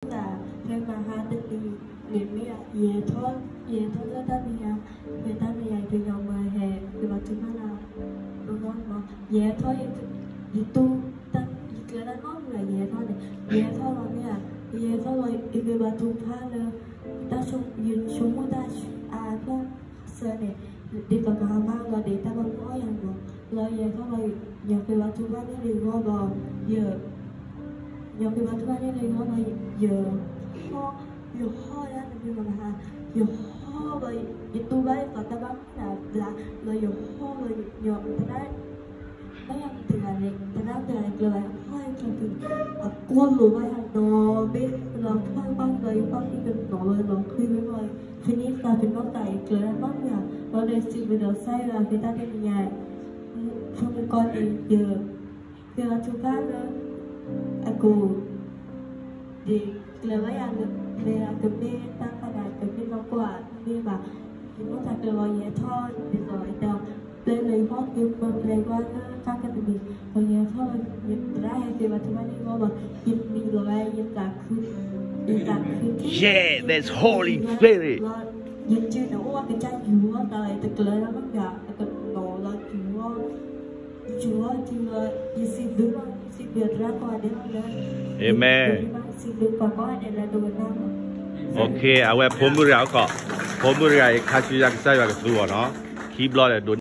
တၢ်ဖဲမဟါတနံၤန့ၣ်မ့ၢ် ယဟဲထီၣ်လၢတၢ်မဲာ်ညါ, ဖဲတၢ်မဲာ်ညါ ယပှၤကညီမၢဟဲက့ၤဘါထုကဖၣ်နၤ, ပဂီၢ်မး ယဟဲထီၣ် ယတူၢ် ယကျဲၤတၢ်နီတမံၤ ယဟဲထီၣ်န့ၣ် ယဟဲထီၣ်လီၤမ့ၢ်ဧါ, ယဟဲထီၣ်လီၤ ယက့ၤဘါထုကဖၣ်လၢ တၢ်ဆိကမိၣ် ယဆိကမိၣ်တၢ်အါထီၣ်စၢၤန့ၣ် ဒ်သိးကဟါမၢ်လီၤဒီး တၢ်ဘၣ်မုၢ်အီၣ်ယၤန့ၣ်လီၤ. လီၤယဟဲထီၣ်လီၤ ယက့ၤဘါထုကဖၣ်န့ၢ်လံအဂီၢ်ဒီး ယ ယက့ၤဘါထုကဖၣ်န့ၢ်လံအဂီၢ်ဒီး ယ ဟီၣ် ယဟီၣ်ဒၣ်တမံၤမးမဟါ, ယဟီၣ်ဒီး ယတူၢ်ဘၣ်ယသးတၢ်ဘၣ်မုၢ်နၤဘျါ, လီၤယဟီၣ်ဒီး ယသရၣ် ဘၣ်ယၤမတဂၤန့ၣ် သရၣ်တဂၤန့ၣ် ကျၢၤဘၣ်ယၤ ဟီၣ်ယကျၢၤဖု အကိၢ်လိၤဘၣ်ယၤနီၤဘ့ၣ်လီၤ ဖီၣ်ဖီၣ်လီၤ ယဖီၣ်ဖံးကနီၤလီၤ လီၤဃံလီၤ ဖဲန့ၣ်သးပ့ၤနီၣ်သး ယကျၢၤတၢ်နီတမံၤဧါ, လီၤဒီးစံးဘျုးဒီးကစၢ်ယွၤ ဖဲတၢ်တနံၤညါ ဖိမုၣ်ကီၢ်န့ၣ် ယ က့ၤဘါထုကဖၣ်လၢ အကိး ဒ်ကျၢၤဘၣ်ယၤလၢ မ့ၢ်အကမ့ၢ်တၢ်ဖးဒၣ် ကမ့ၢ်နီၢ်ကီၢ်ဧါ မ့ၢ်ဘၣ်, ယမိၢ်သးကျၢၤလီၤ ယဟဲထီၣ်ဒ်သိး ယတဲပျဲယဟီၣ်က့ၤမၤပျဲကွၢ်လၢတၢ်ကတမံၤ ဒီးယဟဲထီၣ်လီၤ ယသရၣ်ဟဲက့ၤဘါထုကဖၣ်န့ၢ်အဂီၢ်လီၤ ယမံလီၤဝဲ ယသးခု ယသးခုထံၣ် Yeah, that's Holy Spirit. ယတုၤန့ၣ်အိၣ်အကစၢ်ယူၤအီၣ်သးဝဲ တကျၢၤလၢမ့ၢ်ဘၣ် အကနီၤလီၤယူၤအီၣ် ယူၤအီၣ်ယူၤအီၣ် ယစံးဘျုးလီၤ ယစံးဘျုးသရၣ်ကိးဂၤဒဲးလီၤ Amen. ယစံးဘျုးပှၤကိးဂၤဒဲးလၢဒိကနၣ်လီၤ Okay, အဝဲဖိမုၣ်တဂၤအိၣ်ခိး, ဖိမုၣ်တဂၤအံၤ ခါဆူညါကစၢ်ယွၤကသူအီၤနီၤ, ခံဘျီဒီးဒိး